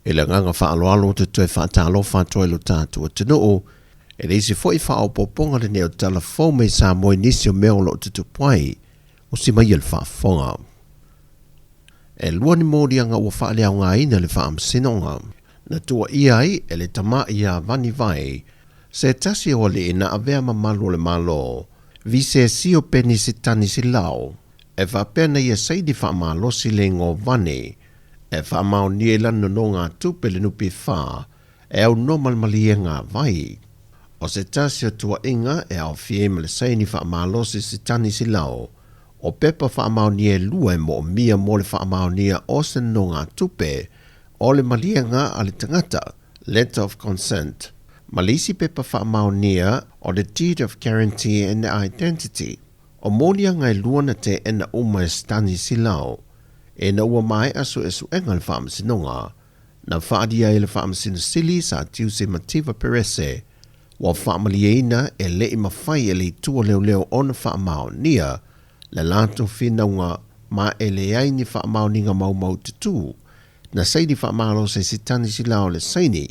I le agaga faaaloalo ou te toe faatalofa atu ai i lo tatou atunuu i le isi foi faaopoopoga lenei o tala fou mai Samoa i nisi o mea o lo o tutupu ai. Usi maia le faafofoga. E lua ni moliaga ua faaleaogaina e le Faamasinoga. Na tuuaia ai e le tama ia Vani Vai, se tasi o alii na avea mamalu o le Malo, Visesio Penisitani Silao, e faapea na ia saini faamalosi le igoa o Vani e faamaonia i lana nonogatupe le NPF e aunoa ma le maliega a Vai. O se tasi o tuuaiga e aofia ai ma le saini faamalosi Sitani Silao, o pepa faamaonia e lua e moomia mo le faamaonia o se nonogatupe o le maliega a le tagata, Letter of Consent, ma le isi pepa faamaonia o le Deed of Guarantee and Identity. O moliaga e lua na teena uma e Stanley Silao ina ua maea suesuega a le Faamasinoga na faaalia ai e le Faamasino Sili Sir Tiuse Mativa Perese ua faamalieina e le i mafai e le Itu o Leoleo ona faamaonia le latou finauga ma e leai ni faamaoniga maumau tutū na saini faamalosi e Sitani Silao le saini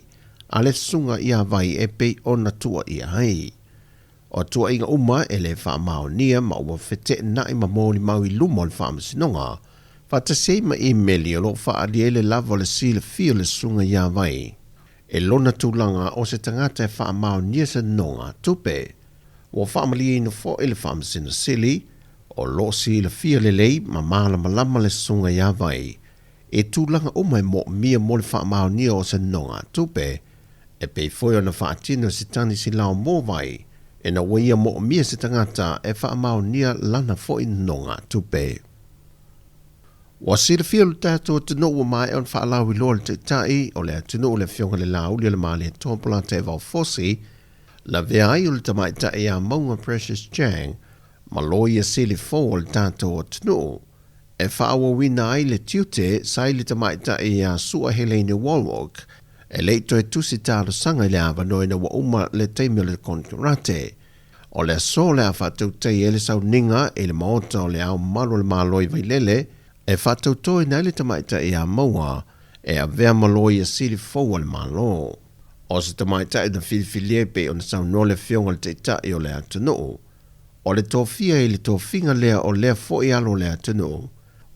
a le susuga ia Vai e pei ona tuuaia ai. O tuuaiga uma e le faamaonia ma ua feteenai ma molimau i luma o le Faamasinoga, faatasi ai ma imeli o lo o faaalia ai le lava o le silafia o le susuga ia Vai e lona tulaga o se tagata e faamaonia se nonogatupe. Ua faamalieina foi le Faamasino Sili o lo o silafia lelei ma malamalama le susuga ia Vai i tulaga uma e moomia mo le faamaonia o se nonogatupe, e pei foi ona faatino e Sitani Silao mo Vai, ina ua ia moomia se tagata e faamaonia lana foi nonogatupe. Ua silafia lo tatou atunuu ua maea ona faalauiloa le Taitai o le atunuu le Afioga i le Laauli o le Malietoa Polataivao Fosi, lavea ai o le tamaitai ia Mauga Precious Chang ma Loia Sili fou o le tatou atunuu, e faaauauina ai le tiute sa i le tamaitai ia Sua Helene Walwalk, e le i toe tusi talosaga i le avanoa ina ua uma le taimi o le konekarate. O le aso o le a faatautai ai le sauniga i le Maota o le Ao Mamalu o le Malo i Vailele e faatautoina ai le tamaitai ia Maua e avea ma Loia Sili fou a le Malo. O se tamaitai na filifilia e pei ona saunoa le Afioga i le Taitai o le atunuu, O le tofia i le tofiga lea o lea foi alo o le atunuu,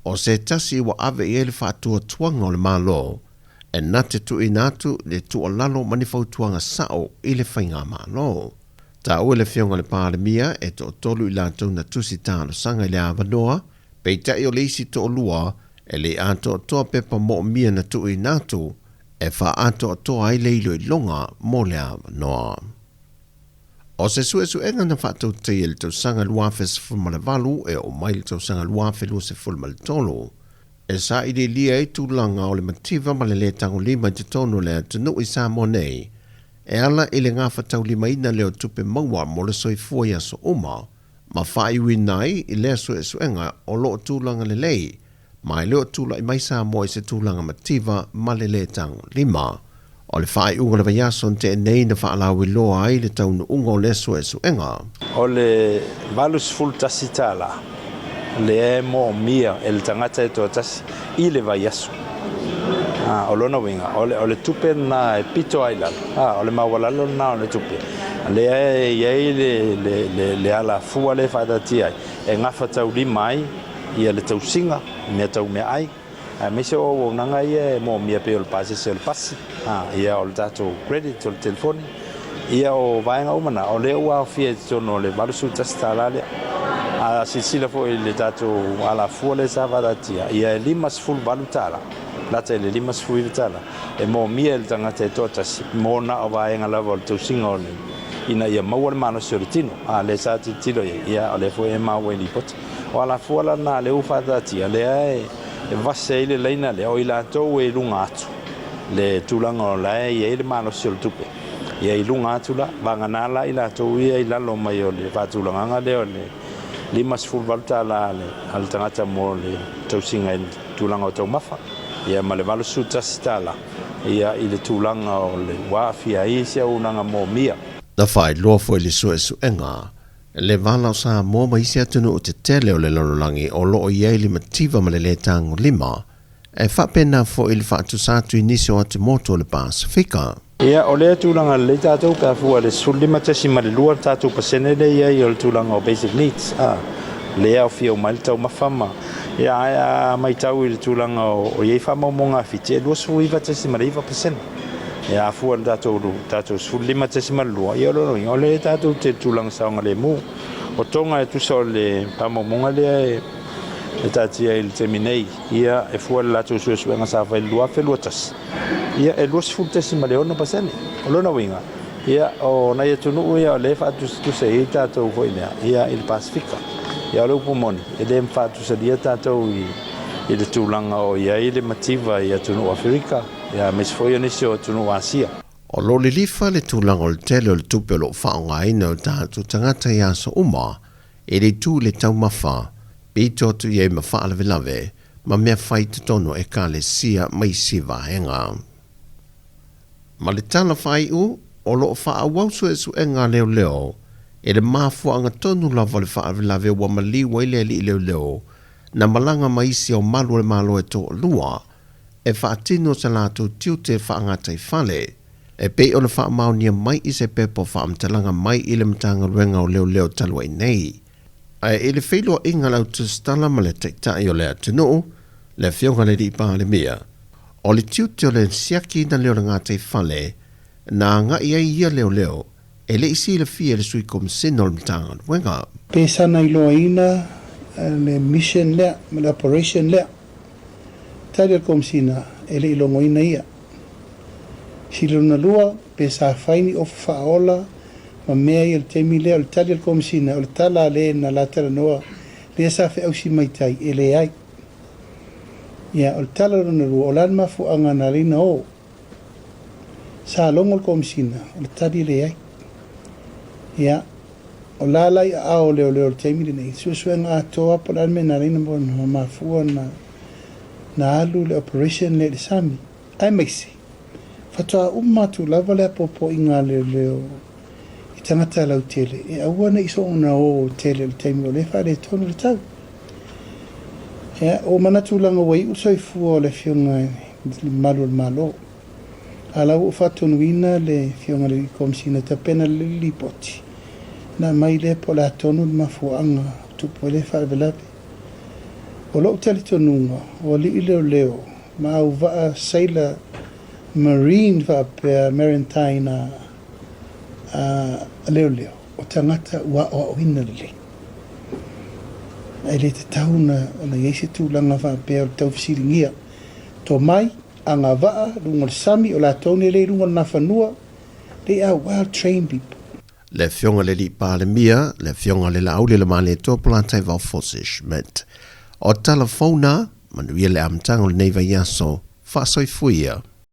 o se tasi ua ave i ai le faatuatuaga o le Malo, e na te tuuina atu le tuualalo ma ni fautuaga sao i le Faigamalo. Taua le Afioga i le Palemia e toatolu i latou na tusi talosaga i le avanoa, peitai o le isi toalua e le i atoatoa pepa moomia na tuuina atu e faaatoatoa ai le iloiloga mo le avanoa. O se suesuega na faatautaia i le tausaga 2018 e oo mai i le tausaga 2023, e sailiilia ai tulaga o le mativa ma le lē tagolima i totonu o le atunuu i Samoa nei, e ala i le gafataulimaina lea o tupe maua mo le soifua i aso uma, ma faaiuina ai i lea suesuega o lo o tulaga lelei ma e le o tulai mai Samoa i se tulaga mativa ma le lē tagolima. O le faaiuga o le vaiaso na tea nei na faalauiloa ai le taunuuga o lea suesuega. O le $81 lea e moomia e le tagata e toatasi i le vaiaso. O lona uiga, o le tupe lena e pito ai i lalo, o le maualalo lena o le tupe lea e i ai le alafua lea e faataatia ai e gafataulima ai ia le tausiga i mea tau meaai, aemaise o auaunaga ia e moomia pei o le pasese o le pasi, ia o le tatou credit o le telefoni, ia o vaega uma na, o lea ua aofia i totonu o le $81 lea. A silasila foi i le tatou alafua lea sa faataatia, ia e $58, lata i le $59 e moomia e le tagata e toatasi mo na o vaega lava o le tausiga o le ina ia maua le malosi o le tino. A lea sa tilotilo i ai, ia o lea foi e maua i lipoti. O alafua la na lea ua faataatia, lea e vase ai le laina lea, o i latou e i luga atu le tulaga o la e i ai le malosi o le tupe, ia i luga atu la, vagana la i latou ia i lalo mai o le faatulagaga lea o le $58 a le tagata mo le tausiga i le tulaga o taumafa, ia ma le $81 ia i le tulaga o le ua aafia ai se auaunaga moomia. Na faailoa foi le suesuega Le vala o Samoa ma isi atunuu tetele o le lalolagi o lo o i ai le mativa ma le lē tagolima E faapena foi le faatusa atu i nisi o atumotu o le Pasefika. Ia, o lea tulaga lelei tatou pe a fua i le 15.2 le tatou pasene lea e i ai o le tulaga o basic needs, a, lea e aofia uma ai le taumafa ma, ia, ae a matau i le tulaga o i ai faamaumauga a Fiti, e 29.9 pasene. Ia, a fua i le tatou, tatou 15.2, ia o lona uiga, o lea tatou te i le tulaga saogalemu. O Toga e tusa o le faamaumauga lea e, e taatia i le taimi nei, ia, e fua i le latou suesuega sa fai i le 2021, ia, e 20.6%. O lona uiga, ia, o nai atunuu ia o lea e faatusatusa i ai tatou foi lea, ia, i le Pasefika. Ia, o le upu moni, e le faatusalia tatou i, i le tulaga o i ai le mativa i atunuu o Aferika, ia, aemaise foi o nisi o atunuu o Asia. O lo o lilifa le tulaga o le tele o le tupe o lo o faaaogaina e o tatou tagata i aso uma, e le tu i le taumafa, pito atu i ai ma faalavelave ma mea fai i totonu o Ekalesia ma isi vaega. Ma le tala faaiu, o lo o faaauau suesuega a leoleo i le mafuaaga tonu lava o le faalavelave ua maliu ai le alii leoleo na malaga ma isi ao malu o le Malo e toalua e faatino sa latou tiute faagataifale e pei ona faamaonia mai i se pepa o faamatalaga mai i le Matagaluega o Leoleo talu ai nei. Ae i le feiloaiga a le Autusitala ma le Taitai o le atunuu, le Afioga i le Alii Palemia, o le tiute o le siakiina lea o le gataifale na agai ai ia leoleo e le i silafia e le Sui Komisina o le Matagaluega. Pe sana iloaina le mission lea ma le operation lea. Tali a le Komisina, e le i logoina ia. Sili lona lua, pe sa fai ni ofa faaola ma mea ia i le taimi lea, o le tali a le Komisina, o le tala a le na la talanoa lea sa feausi mai tai, e leai. Ia, o le tala lona lua, o le a le mafuaaga na ala ai na o? Sa logo le Komisina, o le tali e leai. Ia, o la la i aao o leoleo i le taimi lenei, suesuega atoa po o le a le mea na ala ai na mafua na alu le operation lea i le sami. Aemaise, faatoa uma atu lava le apoapoaiga a leoleo i tagata lautele e aua ne i soona o tele i le taimi o lea e faaletonu le tau. Ia, ua manatu leaga ua iu le soifua o le Afioga i le Malu o le Malo. A la ua ou faatonuina le Afioga i le Komesina e tapena lelei le lipoti ona aumai lea po o le a tonu le mafuaaga ua tupu ai lea faalavelave. O lou talitonuga, o alii leoleo ma auvaa sailor marine faapea maritime a leoleo, o tagata ua aoaoina lelei. E le tatau ona i ai se tulaga faapea o le taufesiligia. Tomai, agavaa, luga o le sami, o latou nei lea i luga o le Nafanua, they are well trained people. Le Afioga i le Alii Palemia, le Afioga i le Laauli o le Malietoa Polataivao Fosi Schmidt. O tala fou na, manuia le amataga o lenei vaiaso. Faasoifua ia.